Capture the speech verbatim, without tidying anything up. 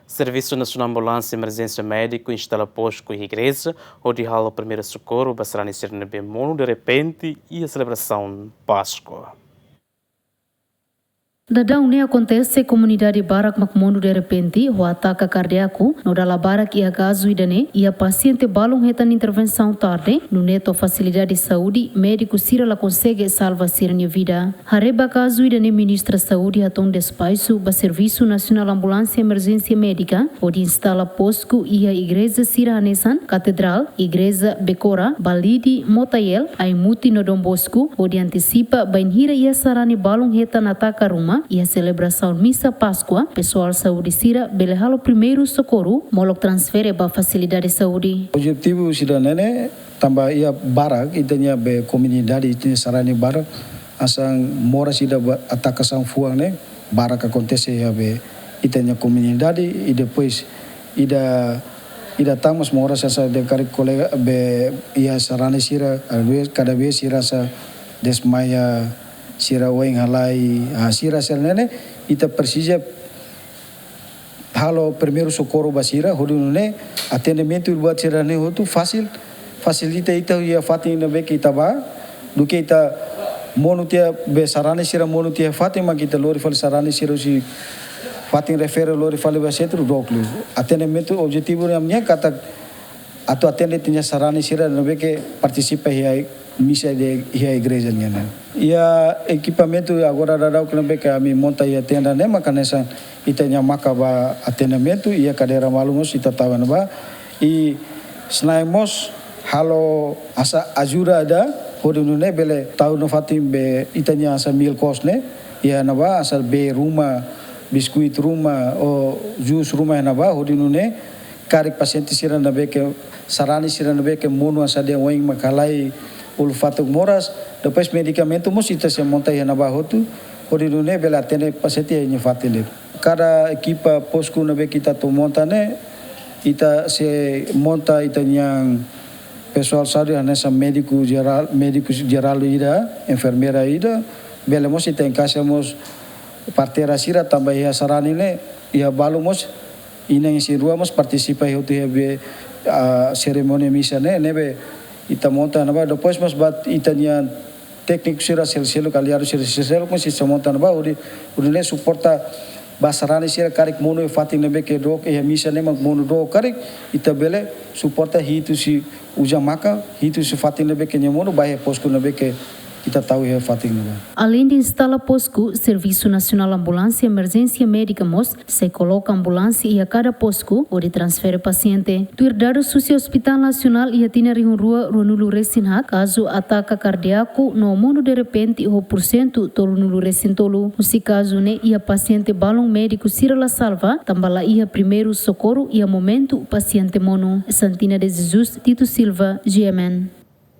Servisu Nasionál Ambulánsia Emerjénsia Médiku instala postu iha igreja, hodi halo primeiru sokorru ba sarani sira ne'ebé monu derrepente iha selebrasaun Páskua. Daudaun ne'e akontese komunidade barak mak monu derrepente ho ataka kardiaku, no dala barak iha kazu ida-ne'e iha pasiente balun hetan intervensaun tarde, nune'e to'o fasilidade saúde, médiku sira la konsege salva sira-nia vida. Haree ba kazu ida-ne'e, Ministra Saúde hato'o despaxu ba Servisu Nasionál Ambulánsia Emerjénsia Médika hodi instala postu iha igreja sira hanesan Katedrál, Igreja Becora, Balide, Motael, Aimuti no Dom Bosco, hodi antesipa bainhira iha sarani balun hetan ataka ruma iha selebrasaun misa Páskua, pesoál saúde sira bele halo primeiru sokorru, molok transfere ba fasilidade saúde. Objetivu sira-ne'e ne'e, tanba iha barak ita-nia be komunidade, ita-nia sarani barak, hanesan moras ida ba atakasaun fuan ne'e barak akontese iha be ita-nia komunidade, i depois ida, ida tan mós moras hanesan dehan karik kolega be iha sarani sira, às vezes, kada vez sira hanesan desmaia, sira oin halai, ah, sira sira-ne'e ne'e, ita presiza halo primeiru sokorru ba sira, hodi nune'e atendimentu buat sira-ne'e hotu fasil, fasilita ita iha fatin ne'ebé ke ita bá, duké ita monu tiha be sarani sira monu tiha fatin, mak ita lori fali sarani sira husi fatin refere lori fali ba sentru dook liu. Atendimentu, objetivu ne'e ami-nian katak atu atende ita-nia sarani sira ne'ebé ke partisipa iha misa iha igreja nian ne'e. Iha ekipamentu agora daudaun ne'ebé ke ami monta iha tenda ne'e, maka hanesan ita-nia maka ba atendimentu, iha kadeira malu mós ita tau iha ne'ebá. I selain mós halo hanesan ajuda ida, hodi nune'e bele tau nafatin be ita-nia hanesan meal cost ne'e iha ne'ebá, hanesan bee ruma, biskuit ruma, ou jus ruma iha ne'ebá, hodi nune'e karik pasiente sira ne'ebé ke, sarani sira ne'ebé ke monu hanesan dehan oin mak halai, ulun-fatuk moras, depois medikamentu mós ita sei monta iha ne'ebá hotu, hodi nune'e bele atende pasiente iha nia fatin de'it. Kada ekipa postu ne'ebé ke ita atu monta ne'e, ita sei monta ita-nia pesoál saúde hanesan médiku jerál, médiku jerál ida, enfermeira ida, bele mós ita enkaixa mós parteira sira tanba iha sarani ne'e, iha balu mós inan isin-rua mós partisipa iha hotu iha be, ah, serimónia misa ne'e, ne'ebé ita monta ne'ebá, depois mós ba ita-nia tékniku sira sel-, seluk, aliadu sira sel-, seluk mós sei monta ne'ebá, hodi, hodi nune'e suporta ba sarani sira karik monu iha fatin ne'ebé ke dook, iha misa ne'e mak monu dook karik, ita bele suporta hitu husi uza maka, hitu husi fatin ne'ebé ke nia monu, ba iha postu ne'ebé ke ita tau iha fatin ne'ebá. Aleinde instala postu, Servisu Nasionál Ambulánsia Emerjénsia Médika mós sei koloka ambulánsia iha kada postu hodi transfere pasiente. Tuir dadus husi Hospitál Nasionál, iha tinan rihun rua ruanulu-resin-haat, kazu ataka kardiaku no monu derrepente ho porsentu tolunulu-resin-tolu. Husi kazu ne'e iha pasiente balun médiku sira la salva, tanba la iha primeiru sokorru iha momentu pasiente monu. Santina de Jesus, Tito Silva, G M N.